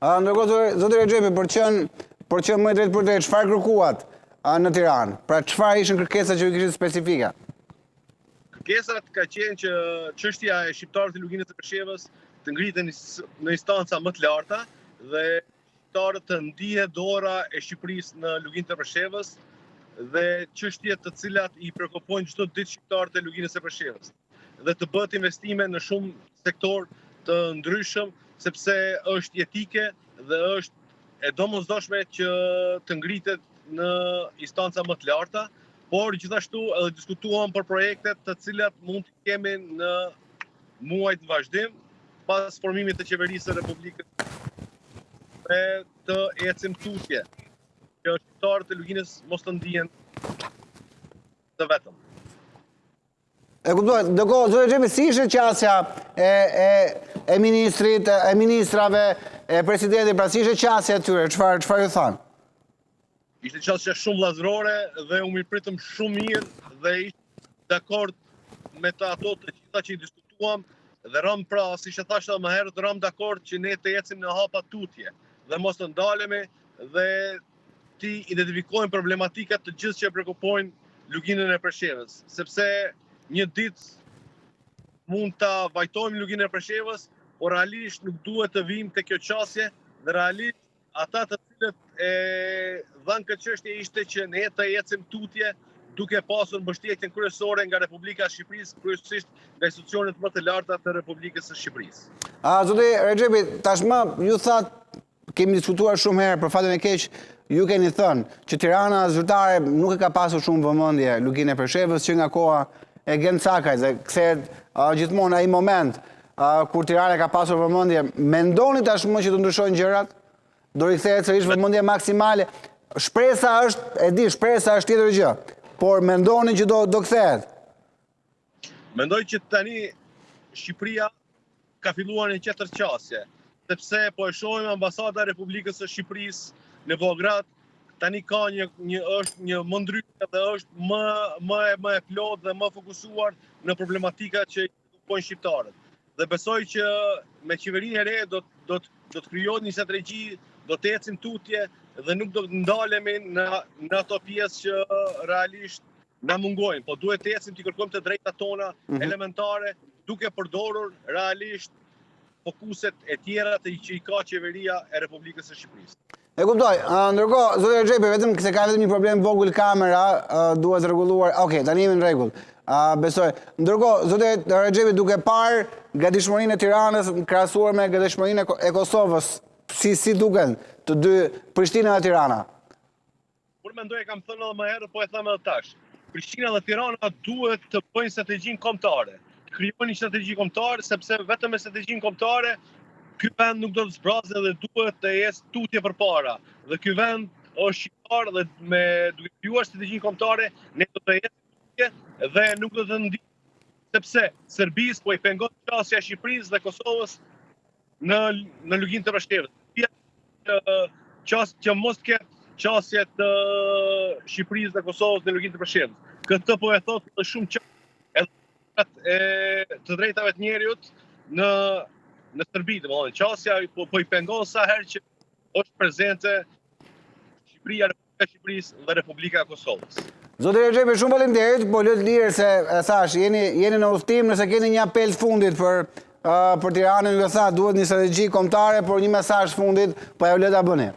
Ndërkohë, zoti Rexhepi, për të qenë për të qenë më i drejtpërdrejtë, çfarë kërkuat në Tiranë? Pra çfarë ishin kërkesat që ju kishit specifike? Kërkesat ka qenë që çështja e shqiptarëve të Luginës së Preshevës të ngriten në instanca më të larta dhe shqiptarët të ndihet dora e Shqipërisë në Luginë të Preshevës dhe çështjet të cilat i preokupojnë çdo ditë shqiptarët e Luginës së Preshevës. dhe të bëhet investime në shumë sektorë të ndryshëm, sepse është jetike dhe është e domosdoshme që të ngritet në instanca më të larta, por gjithashtu edhe diskutuam për projektet të cilat mund të kemi në muajt në vazhdim, pas formimit të qeverisë së Republikës dhe të ecim tutje, që shqiptarët e Luginës mos të ndihen të vetëm. E kuptoj, ndërkohë, zoti Rexhepi, si ishte qasja e, e, e ministrit, e ministrave, e presidentit, pra si ishte qasja e tyre, çfarë, çfarë ju thanë? Ishte qasja shumë vllazërore dhe u mirëpritëm shumë mirë dhe ishte dakord me të ato të gjitha që i diskutuam dhe ramë pra, siç e thashë edhe më herët, ramë dakord që ne të ecim në hapa tutje dhe mos të ndalemi dhe t'i identifikojmë problematikat të gjithë që e preokupojnë Luginën e Preshevës, sepse një ditë mund ta vajtojmë Luginën e Preshevës, por realisht nuk duhet të vijmë te kjo qasje dhe realisht ata të cilët e dhanë këtë çështje ishte që ne të ecim tutje duke pasur mbështetjen kryesore nga Republika e Shqipërisë, kryesisht nga institucionet më të larta të Republikës së Shqipërisë. A, zoti Rexhepi, tashmë ju thatë Kemi diskutuar shumë herë, për fatin e keq, ju keni thënë që Tirana zyrtare nuk e ka pasur shumë vëmendje Luginën e Preshevës që nga koha e Gent Cakajt dhe kthehet gjithmonë ai moment kur Tirana ka pasur vëmendje. Mendoni tashmë që do ndryshojnë gjërat? Do rikthehet sërish vëmendje maksimale? Shpresa është, e di, shpresa është tjetër gjë, por mendoni që do do kthehet? Mendoj që tani Shqipëria ka filluar një tjetër qasje, sepse po e shohim ambasada e Republikës së Shqipërisë në Beograd tani ka një një është një më ndryshe dhe është më më e më e plotë dhe më fokusuar në problematika që i preokupojnë shqiptarët. Dhe besoj që me qeverinë e re do do të do të krijohet një strategji, do të ecim tutje dhe nuk do të ndalemi në në ato pjesë që realisht na mungojnë, po duhet të ecim t'i kërkojmë të drejtat tona mm -hmm. elementare duke përdorur realisht fokuset e tjera të që i ka qeveria e Republikës së Shqipërisë. E kuptoj. Ndërkohë, zoti Rexhepi, vetëm se ka vetëm një problem vogël kamera, duhet rregulluar. Okej, tani jemi në rregull. Besoj. Ndërkohë, zoti Rexhepi duke parë gatishmërinë e Tiranës krahasuar me gatishmërinë e Kosovës, si si duken të dy Prishtina dhe Tirana? Unë mendoj e kam thënë edhe më herët, po e them edhe tash. Prishtina dhe Tirana duhet të bëjnë strategjinë kombëtare. Të krijojnë një strategji kombëtare sepse vetëm me strategjinë kombëtare ky vend nuk do të zbrazet dhe duhet të ecë tutje përpara. Dhe ky vend është shqiptar dhe me duke krijuar strategjinë kombëtare ne do të ecim tutje dhe nuk do të ndihet sepse Serbisë po i pengon qasja e Shqipërisë dhe Kosovës në në Luginë të Preshevës. Qas, që mos të ketë qasje të Shqipërisë dhe Kosovës në Luginë të Preshevës. Këtë po e thotë dhe shumë qartë edhe e të drejtave të njeriut në në Serbi, domethënë qasja po, po i pengon sa herë që është prezente Shqipëria, Republika e Shqipërisë dhe Republika e Kosovës. Zoti Rexhepi, shumë faleminderit, po lë të lirë se e thash, jeni jeni në udhëtim, nëse keni një apel të fundit për për Tiranën, ju tha, duhet një strategji kombëtare, por një mesazh të fundit, po ja lë ta bëni.